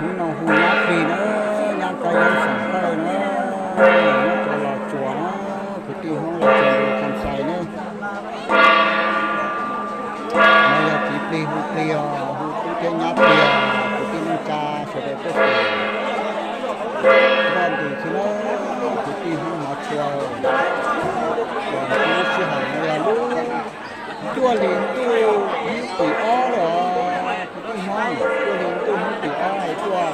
Hnub no hu nyab plig na, nyab kab yeeb xeem Hawj na, nyob rau Los Tsuas na, kwv tij Hmoob Los Tsuas ntu Kham Xais na. No yog txiv plig hu plig os, hu tub thiab nyab plig, kwv tij neej tsa sawv daws tuaj plig. Vaj ntws thiab na, kwv tij Hmoob Hmov Tshua, lub sij hawm no yog lub cuaj hli ntuj hnub tim ob lawm os, kwv tij Hmoob, cuaj hli ntuj hnub tim ob es tuaj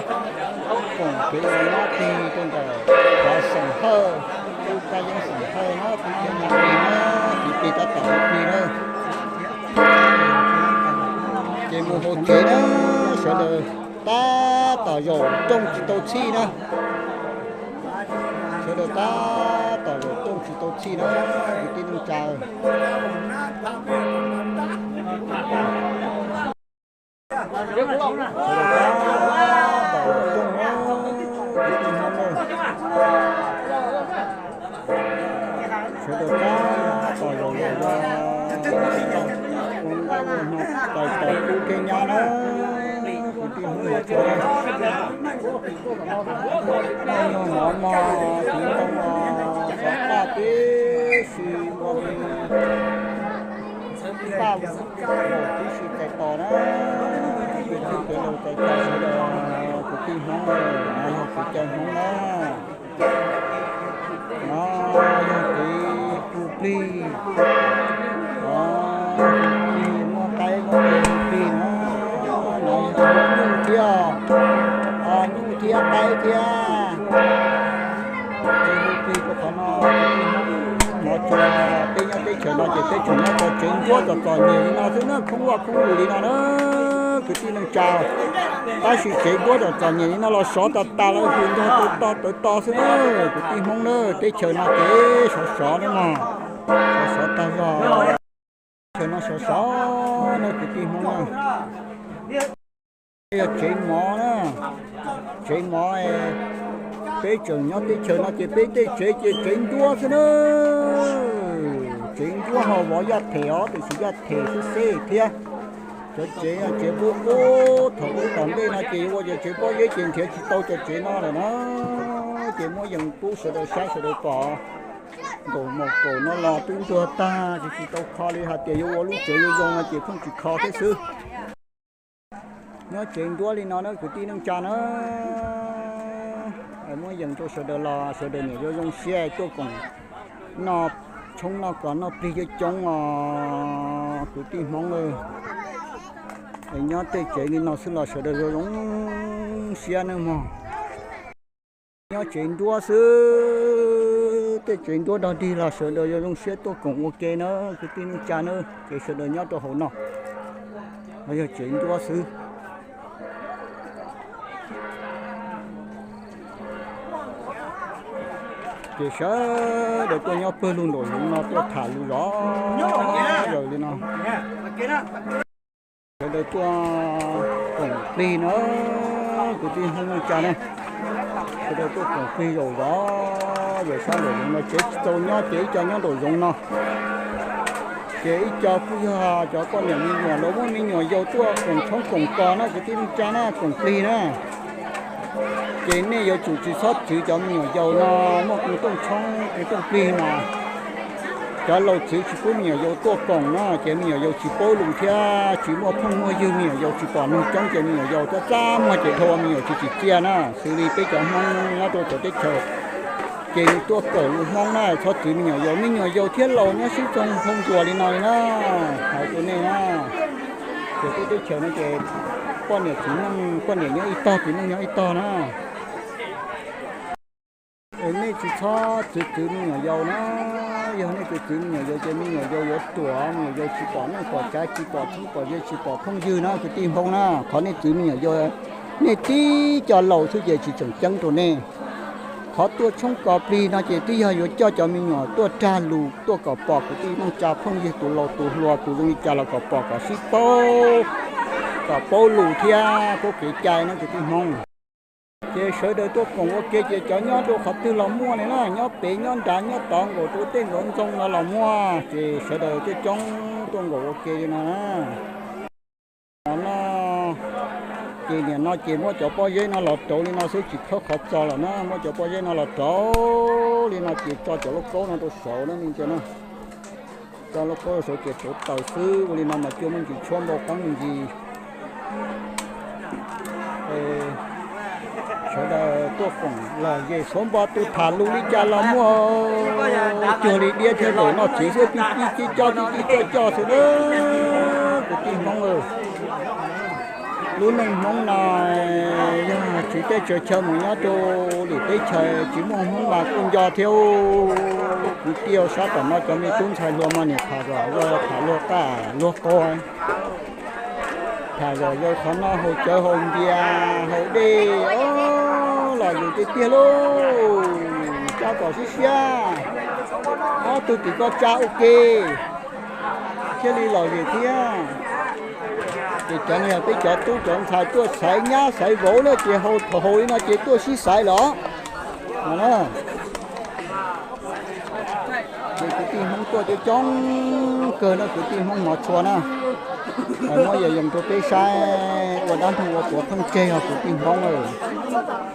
koom kev ua nyab plig rau ntawm cov xeem Hawj, tub kab yeeb xeem Hawj na, tub thiab nyab plig na, txiv plig tab tom hu plig na. Ces mus hauv tsev na, sawv daws tab tom zaum rooj tsis tau txhij na. Sawv daws tab tom zaum rooj tsis tau txhij na, kwv tij neej tsa. Sawv daws tab tom zaum rooj na, kwv tij Hmoob na. Sawv daws tab tom zaum zaum, ua nqaij ua hno, tais tais tub thiab nyab na, kwv tij Hmoob Hmov Tshua na. Nyuag mov mog, txiv ntoo mog, xov qaj tib si, ua li paj laus tib si txais tos na, kwv tij laus txais tos sawv daws, kwv tij Hmoob, no yog kev cai Hmoob na. No yog kev hu plig, no hu plig muaj qaib muaj npua hu plig na, no yog hu nyuj thiab, nyuj thiab qaib thiab. Ces hu plig rau qhov no, no tsuas peb nyob teb chaws no ces peb tsuas nyob rau tsev nruab txom txom nyem li no xwb na, khoob vaj khoob lwm li no na, kwv tij neej tsa. Tab sis tsev nruab txom txom nyem li no los sov tas tas lawm, hws ntog tawv to tawv to xwb na, kwv tij Hmoob na, teb chaws no ces sov sov na mog, sov sov tag zog. Teb chaws no sov sov na kwv tij Hmoob na. Yog tsev mov na, tsev mov, peb tseem nyob teb chaws no ces peb tej tsev ces tsev nruab xwb na. Tsev nruab ho vov yaj them os, tiam sis yaj them xwb xwb thiab. Cov tsev, tsev qub qub thaum ub tom ntej no ces yuav ua cov tsev pob zeb ces nrhiav tsis tau cov tsev no lawm na. Ces muab yees pub sawv daws saib sawv daws pom, nkaum maum kaum no los twb ntuag tag, tsis tsis tau kho li, hais tias yuav ua lub tsev zoo zoo no ces pheej tsis kho thiab xwb. Nyob tsev nruab li no na kwv tij neej tsa na, muab yees rau sawv daws los sawv daws niam zoo zoo siab tuaj koom noj tshoob noj kos noj plig coob coob os kwv tij Hmoob. Es nyob tej tsev li no xwb los sawv daws zoo zoo siab nawb mog. Nyob tsev nruab xwb, tej tsev nruab dog dig los sawv daws yuav zoo siab tuaj koom ua ke na kwv tij neej tsa na, ces sawv daws nyob rau hauv no, no yog tsev nruab xwb. Ces sawv daws tuaj nyob pawg lug nraum zoov no tuaj tham lus zov zaws li no. Sawv daws tuaj koom plig na, kwv tij Hmoob neej tsa na, sawv daws tuaj koom plig zaum zov zaws sab nraum zoov no, tsev tsis txaus nyob ces ib co nyob nraum zoov no. Ces ib co kuj yog cov poj niam me nyuam los muaj me nyuam yaus tuaj koom tshoob koom kos na kwv tij neej tsa na, koom plig na. Ces nej yuav tsum tsis txhob txwv cov me nyuam yaus no muaj kws tooj tshoob kws tooj plig mas cov laus txwv tsis pub me nyuam yaus tuaj koom no ces me nyuam yaus tsis paub lus thiab tsis muaj phooj muaj ywg, me nyuam yaus tsis pom neeg coob ces me nyuam yaus txaj txaj muag ces dhau me nyuam tsis tsim txiaj na. Xws li peb cov Hmoob nyob rau cov teb chaws ces nws tuaj kawm lus Hmoob na, txhob txwv me nyuam yaus, me nyuam yaus thiab laus nyob sib txoog nphoo ntuas li no li na. Hais rau nej na, ces peb teb chaws no ces poj niam txiv neej, poj niam nyob ib tog txiv neej nyob ib tog na. Es nej tsis txhob txwv txwv me nyuam yaus na. Yog nej txwv txwv me nyuam yaus ces me nyuam yaus yuav ruam, me nyuam yaus tsis pom neej pom tsav, tsis pom txheeb pom ze, tsis pom phooj ywg na kwv tij Hmoob na. Qhov nej txwv me nyuam yaus, nej tib co laus xwb ces tsis tseem ceeb rau nej. Qhov tuaj tshoob kos plig no ces twb yog yuav coj cov me nyuam tuaj rag lus tuaj kom pom kwv tij neej tsa phooj ywg tus laus tus hluas tus zoo li cas los kom pom kom sib paub, kom paub lus thiab paub kev cai na kwv tij Hmoob. Ces sawv daws tuaj koom ua ke ces cov nyob rau qhov twg los muaj li na, nyob pem nyob nrad nyob tod nkaus rau tej ntxoov ntxoo no los muaj, ces sawv daws coob coob tuaj nkaum ua ke li no na. No Ces nim no ces muab cov pob zeb no los rauv li no xwb tsis khawb qhov txos lawm na, muab cov pob zeb no los rauv li no ces tso cov lauj kaub no rau saud na me ntxhais na. Tso lauj kaub rau saud ces rauv taws xwb, ua li no mas cua muaj ntsis tshuab npau qeeb me ntsis. Sawv daws tuaj koom lom zem xuav npo tus tham lus li cas los muaj, cuag li diab thiab zaum noj tsev xwb, ci ci coj ci ci coj coj xwb na. Kwv tij Hmoob, lub neej Hmoob no yog tswv teb tswv chaw mus nyob rau lwm teb chaws tsis muaj Hmoob mas kuj nco thiab. Kwv tij, sab tom no cov me tub ntxhais hluas mas niam tham zom zaws tham luag qaj luag quag, tham zom zaws qhov noj haus cawv haus npias haus dej, lom zem tiag tiag lauj. Tsa kom siab siab, ob tug tim koj tsa ua ke thiaj li lom zem thiab. Ces cov no yog peb cov tub cov ntxhais tuaj xaiv nyab xaiv vauv na, ces haus thaum haus li no ces tuaj sib xaiv los no na. Ces kwv tij Hmoob tuaj coob coob kawg no, kwv tij Hmoob hmov tshua na. Muab yam yoos rau peb saib ua dab neeg ua tuav pheej tseg os kwv tij Hmoob.